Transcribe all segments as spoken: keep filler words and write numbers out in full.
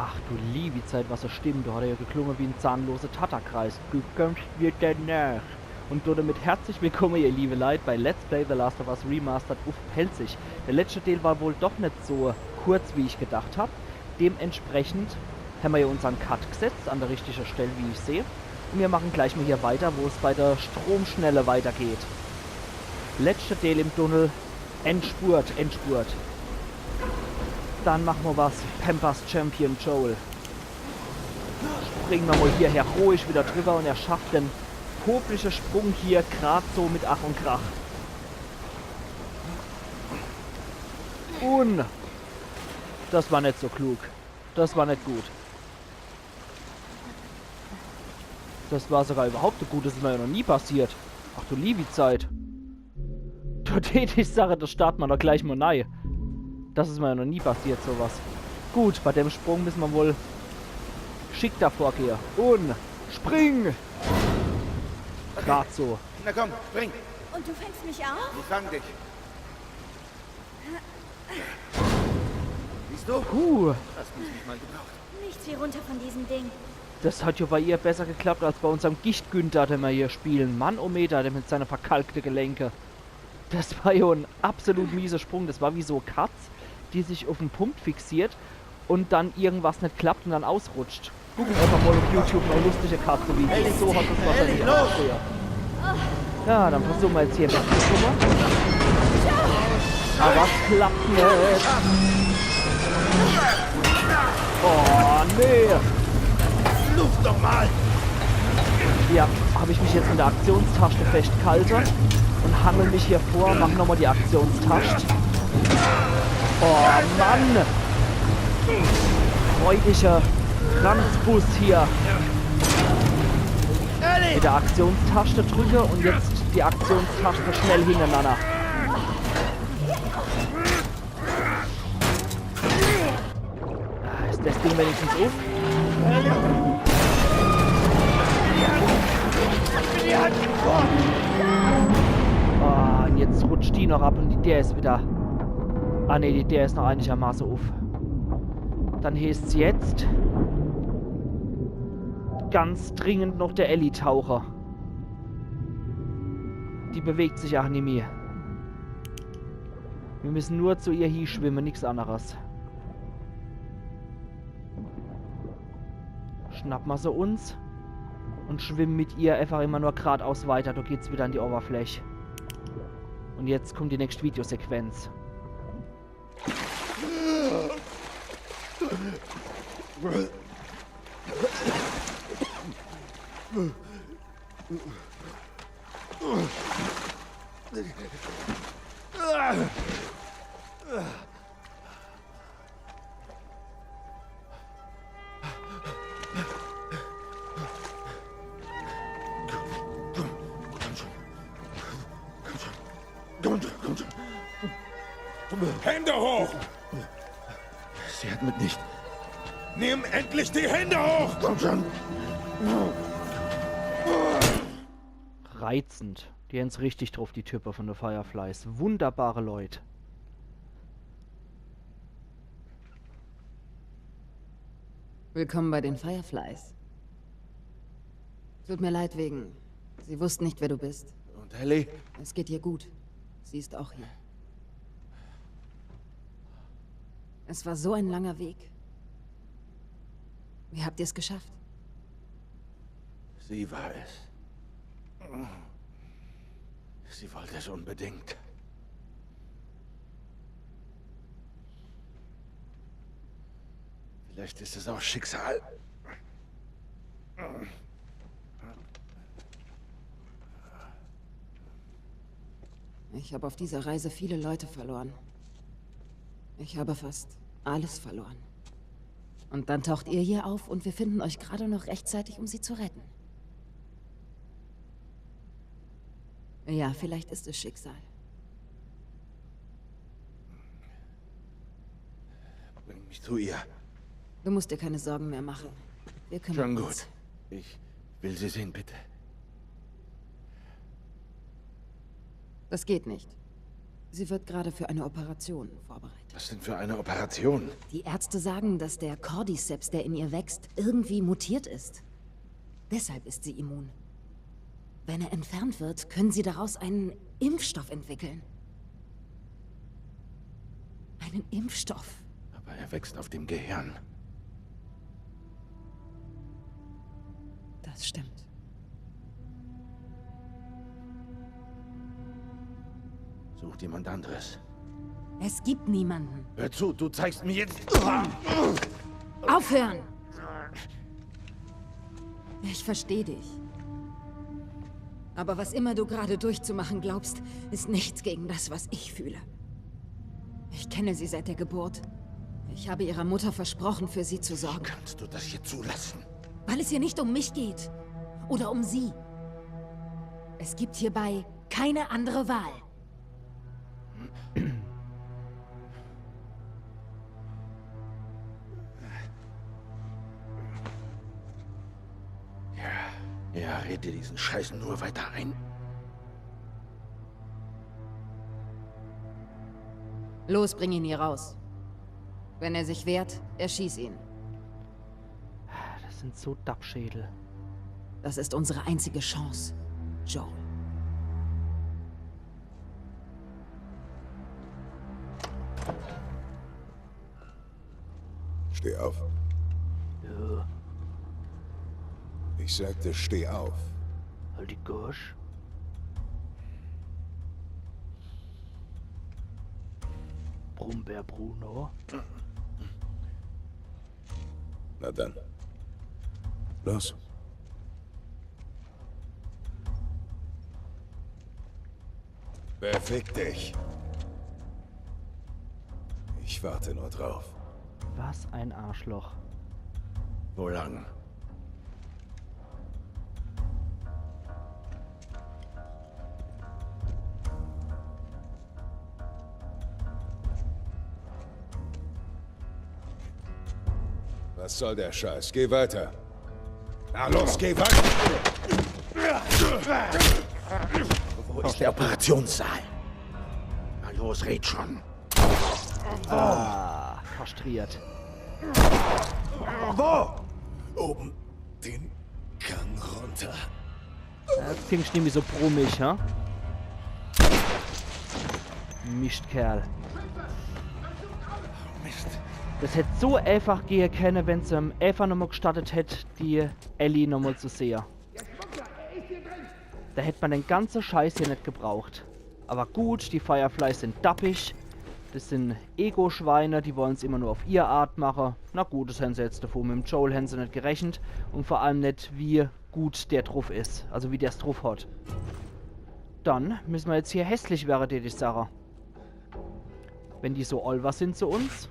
Ach du liewi Zeit, was e Stimm. Do hat er ja geklunge wie en zahnlose Tatterkreis. Du kommst mir dann nach. Und damit herzlich willkommen, ihr liebe Leit, bei Let's Play The Last of Us Remastered uff Pälzisch. Der letzte Teil war wohl doch net so kurz, wie ich gedacht hab. Dementsprechend haben wir ja unseren Cut gesetzt, an der richtigen Stelle, wie ich sehe. Und wir machen gleich mal hier weiter, wo es bei der Stromschnelle weitergeht. Letzter Teil im Tunnel. Endspurt, Endspurt. Dann machen wir was. Pampas Champion Joel. Springen wir mal hier heroisch wieder drüber und er schafft den popelischen Sprung hier grad so mit Ach und Krach. Und das war net so klug. Das war net gut. Das war sogar überhaupt net gut, das is mir ja noch nie passiert. Ach du liewi Zeit. Do tät ich sage, das start man doch gleich mal nei. Das is mir ja noch nie passiert, sowas. Gut, bei dem Sprung müssen wir wohl geschickter vorgehen. Und spring! Grad so. Na komm, spring. Und du fängst mich auf? Ich fang dich. Siehst du? Puh. Hast mich nicht mal gebraucht. Nichts wie runter von diesem Ding. Das hat ja bei ihr besser geklappt als bei unserem Gicht-Günther, den wir hier spielen. Mann, oh Meter, der mit seine verkalkte Gelenke. Das war ja ein absolut mieser Sprung. Das war wie so e Katz, die sich auf einen Punkt fixiert und dann irgendwas nicht klappt und dann ausrutscht. Gucken wir einfach mal auf YouTube noch lustige Katze-Videos. So hat das wahrscheinlich ausgesehen. Ja, dann versuchen wir jetzt hier wegzukommen. Aber es klappt nicht. Oh, nee. Luft doch mal! Ja, hab ich mich jetzt mit der Aktionstaste festgehalten und hangel mich hier vor, mach nochmal die Aktionstaste. Oh Mann! Freudiger Ranzbus hier. Mit der Aktionstaste drücke und jetzt die Aktionstaste schnell hintereinander. Ah, is das Ding wenigstens auf? Ah, und jetzt rutscht die noch ab und die, der is wieder. Ah ne, die, der is noch einigermaßen auf. Dann heißt's jetzt ganz dringend noch der Ellie tauche. Die bewegt sich auch nimmi. Wir müssen nur zu ihr hieschwimme, nix anderes. Schnapp ma se uns und schwimm mit ihr einfach immer nur gradaus weiter. Do geht's wieder an die Oberfläch. Und jetzt kommt die nächste Videosequenz. Komm schon. Komm schon. Komm schon. Hände hoch! Sie atmet nicht. Nimm endlich die Hände hoch! Komm schon. Reizend. Die haben's richtig drauf, die Type von de Fireflies. Wunderbare Leut. Willkommen bei den Fireflies. Tut mir leid wegen. Sie wussten nicht, wer du bist. Und Ellie? Es geht ihr gut. Sie ist auch hier. Es war so ein langer Weg. Wie habt ihr es geschafft? Sie war es. Sie wollte es unbedingt. Vielleicht ist es auch Schicksal. Ich habe auf dieser Reise viele Leute verloren. Ich habe fast alles verloren. Und dann taucht ihr hier auf und wir finden euch gerade noch rechtzeitig, um sie zu retten. Ja, vielleicht ist es Schicksal. Bring mich zu ihr. Du musst dir keine Sorgen mehr machen. Wir kümmern uns. Schon gut. Ich will sie sehen, bitte. Das geht nicht. Sie wird gerade für eine Operation vorbereitet. Was denn für eine Operation? Die Ärzte sagen, dass der Cordyceps, der in ihr wächst, irgendwie mutiert ist. Deshalb ist sie immun. Wenn er entfernt wird, können sie daraus einen Impfstoff entwickeln. Einen Impfstoff. Aber er wächst auf dem Gehirn. Das stimmt. Sucht jemand anderes. Es gibt niemanden. Hör zu, du zeigst mir jetzt. Aufhören! Ich verstehe dich. Aber was immer du gerade durchzumachen glaubst, ist nichts gegen das, was ich fühle. Ich kenne sie seit der Geburt. Ich habe ihrer Mutter versprochen, für sie zu sorgen. Kannst du das hier zulassen? Weil es hier nicht um mich geht. Oder um sie. Es gibt hierbei keine andere Wahl. Ja, red dir diesen Scheiß nur weiter ein. Los, bring ihn hier raus. Wenn er sich wehrt, erschieß ihn. Das sind so Dappschädel. Das ist unsere einzige Chance, Joel. Steh auf. Ja, Ich sagte, steh auf. halt die Gosch. Brummbär Bruno. Na dann. Los. Beweg dich. Ich warte nur drauf. Was ein Arschloch. Wo lang? Was soll der Scheiß? Geh weiter. Na los, geh weiter. Wo ist der Operationssaal? Na los, red schon. Ah, kastriert. Wo? Oben den Gang runter. Ja, das klingt irgendwie so brummig, ha? Mistkerl. Mist. Das hätt so einfach gehe kenne, wenn se em einfach nochmal gestattet hätt, die Ellie nochmal zu sehe. Da hätt man den ganze Scheiß hier net gebraucht. Aber gut, die Fireflies sind dappig. Das sind Ego-Schweine, die wollen's immer nur auf ihr Art mache. Na gut, das hän se jetzt davor. Mit dem Joel hän se net gerechnet. Und vor allem net, wie gut der druff is. Also wie der's druff hat. Dann müssen wir jetzt hier hässlich wäre, die, die Sache. Wenn die so olwer sind zu uns.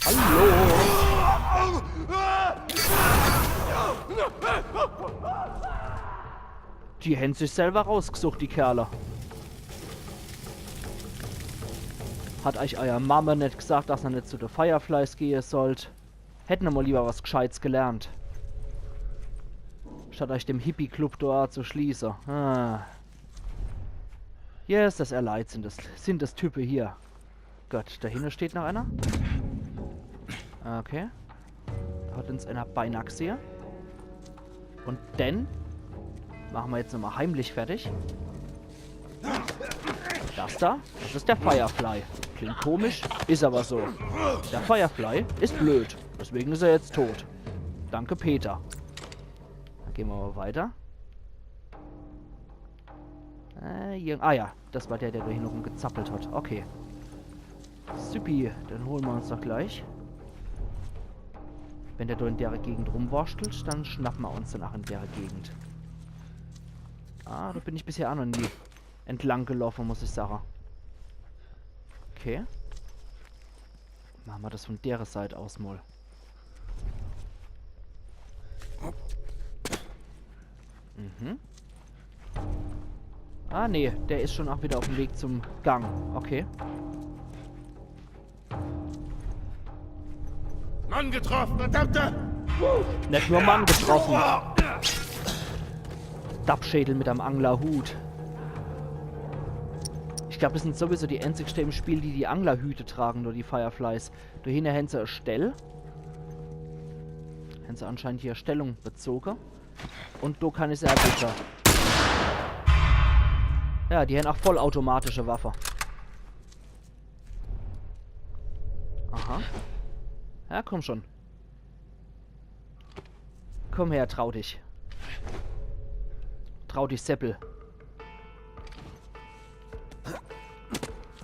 Hallo! Die hän sich selber rausgesucht, die Kerle. Hat euch euer Mama net gesagt, dass ihr net zu de Fireflies gehe sollt? Hätten wir mal lieber was Gescheites gelernt. Statt euch dem Hippie-Club do zu schließe. Ah. Yes, das Erleid sind das, sind das Type hier. Gott, dahinter steht noch einer. Okay. Hat uns einer beinahe gesehen. Und dann machen wir jetzt nochmal heimlich fertig. Das da, das ist der Firefly. Klingt komisch, is aber so. Der Firefly is blöd. Deswegen is er jetzt tot. Danke, Peter. Dann gehen wir mal weiter. Äh, hier, ah ja, das war der, der da hinten rumgezappelt hat. Okay. Supi, den holen wir uns doch gleich. Wenn der da in der Gegend rumwurschtelt, dann schnappen wir uns den auch in der Gegend. Ah, da bin ich bisher auch noch nie entlang gelaufen, muss ich sagen. Okay. Machen wir das von der Seite aus mal. Mhm. Ah, nee, der ist schon auch wieder auf dem Weg zum Gang. Okay. Mann getroffen, verdammte! Nicht nur Mann getroffen. Dappschädel mit einem Anglerhut. Ich glaab, des sin sowieso die änzigschte im Spiel, die die Anglerhüte tragen, nur die Fireflies. Do hinne hän se e Stell. Hän se anscheinend hier Stellung bezoge. Un do kann ich se erwische. Ja, die hän ach vollautomatische Waffe. Aha. Ja, komm schon. Komm her, trau dich. Trau dich, Seppel.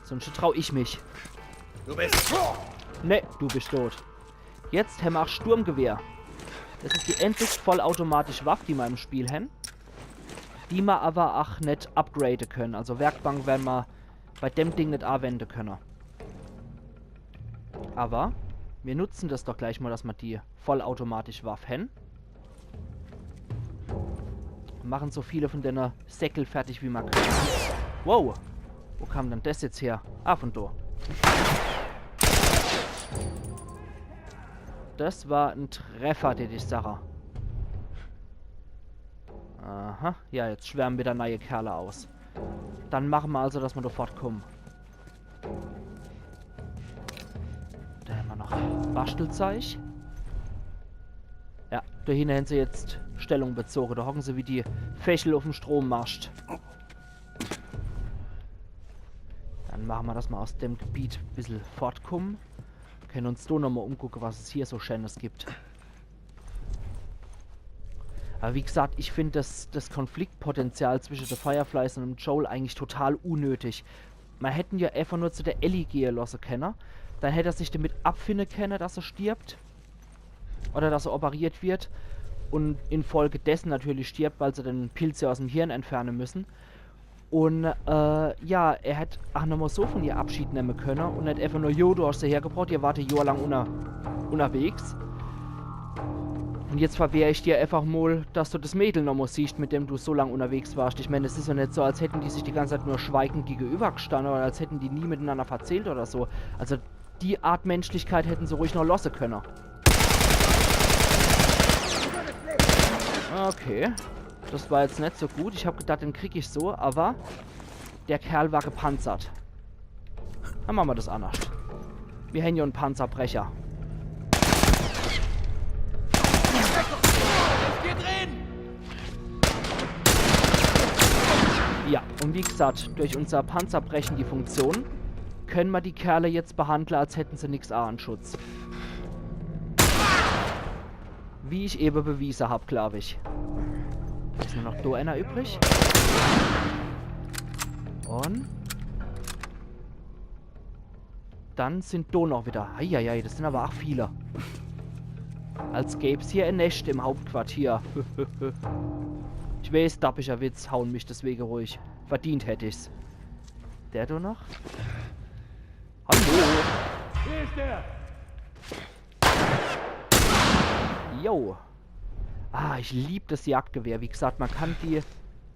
Sunscht trau ich mich. Du bist. Nee, du bist tot. Jetzt hämmer ach Sturmgewehr. Des is die änzigscht vollautomatisch Waff, die mer im Spiel hän. Die mer awwer ach net upgrade kenne. Also Werkbank wern mer bei dem Ding net awende kenne. Awwer mir nutzen des doch gleich mol, dass mer die vollautomatisch Waff hän. Mache so viele vun denne Säckel fertig, wie mer kenne. Wow! Wo kam dann des jetzt her? Ah, vun do. Des war en Treffer, die, die Sache. Aha, ja, jetzt schwärme widder neie Kerle aus. Dann mache mer also, dass mer do fortkumme. Do hämmer noch Baschtelzeich. Ja, do hinne hän se jetzt Stellung bezoge. Do hocke se wie die Vechel uffm Strommascht. Dann mache mer, dass mer aus dem Gebiet e bissel fortkumme. Kenne uns do nochmol umgucke, was es hier so Scheenes gibt. Awwer wie gesagt, ich find des, des Konfliktpotenzial zwische de Fireflies un dem Joel eigentlich total unnötig. Mer hätt en jo äfach nur zu de Ellie gehe losse kenne. Dann hätt er sich demit abfinne kenne, dass er stirbt. Oder dass er operiert werd. Un infolgedesse natürlich stirbt, weil se de Pilz jo aus'm Hirn entferne müsse. Un, äh, ja, er hätt ach nochmol so vun ihr Abschied nemme kenne un net äfach nur, „Jo, du hascht se hergebrocht, ihr wart e Johr lang unner-, unnerwegs. Un jetzt verwehr ich dir äfach mol, dass du des Mädel nochmol siehscht, mit dem du so lang unnerwegs warscht.“ Ich mään, es is jo net so, als hätte die sich die ganz Zeit nur schweigend gegenübergestanne oder als hätte die nie mitenanner verzählt oder so. Also, die Art Menschlichkeit hätte se ruhig noch losse kenne. Okay. Des war jetzt net so gut. Ich hab gedacht, den krieg ich so, awwer der Kerl war gepanzert. Dann mache mer des annerscht. Mir hän jo en Panzerbrecher. Ja, un wie gesagt, durch unser Panzerbrechen die Funktion, kenne mer die Kerle jetzt behandle, als hätte se nix a an Schutz. Wie ich ewe bewiese hab, glaab ich. Is nur noch do ener übrig. Un dann sin do noch widder. Eieiei, des sin awwer ach viele. Als gäb's hier e Nescht im Hauptquartier. Ich weeß, dappischer Witz, hauen mich deswege ruhig. Verdient hätt ich's. Der do noch? Hallo! Hier is er! Jo. Ah, ich lieb des Jagdgewehr. Wie gesagt, mer kann die,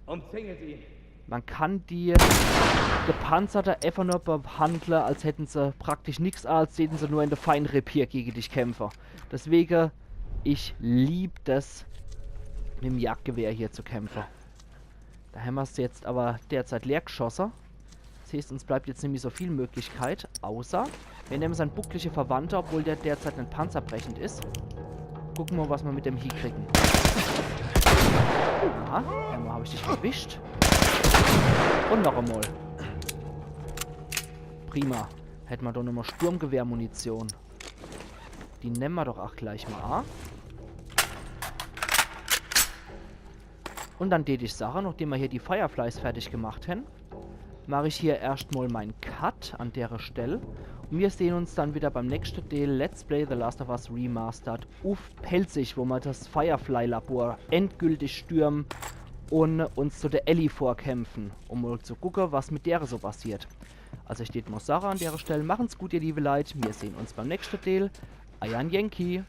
Umzingelt ihn. Mer kann die Gepanzerte äfach nur behandle, als hätte se praktisch nix a, als däte se nur in de Feinripp hier gege dich kämpfe. Deswege, ich lieb des, mit'm Jagdgewehr hier zu kämpfe. Do hämmer's jetzt awwer derzeit leer geschosse. Des heeßt, uns bleibt jetzt nimmi so viel Möglichkeit, außer mir nemme sein bucklige Verwandter, obwohl der derzeit net panzerbrechend is. Gucke mer, was mer mit dem hiekriegen. Aha, emol hab ich dich erwischt. Un noch emol. Prima. Hätt mer doch nochmol Sturmgewehrmunition. Die nemme mer doch ach gleich mol a. Un dann deet ich sache, nochdem mer hier die Fireflies fertig gemacht hen, mach ich hier erscht mol mein Cut an dere Stell. Un mir sehn uns dann widder beim nächschte Deel Let's Play The Last of Us Remastered uff Pälzisch, wo mer das Firefly-Labor endgültig stürme un uns zu de Ellie vorkämpfe, um mol zu gucke, was mit dere so passiert. Also ich deet mol sache an dere Stell, machen's gut, ihr liewe Leit, mir sehn uns beim nächschte Deel. Eier Yankee.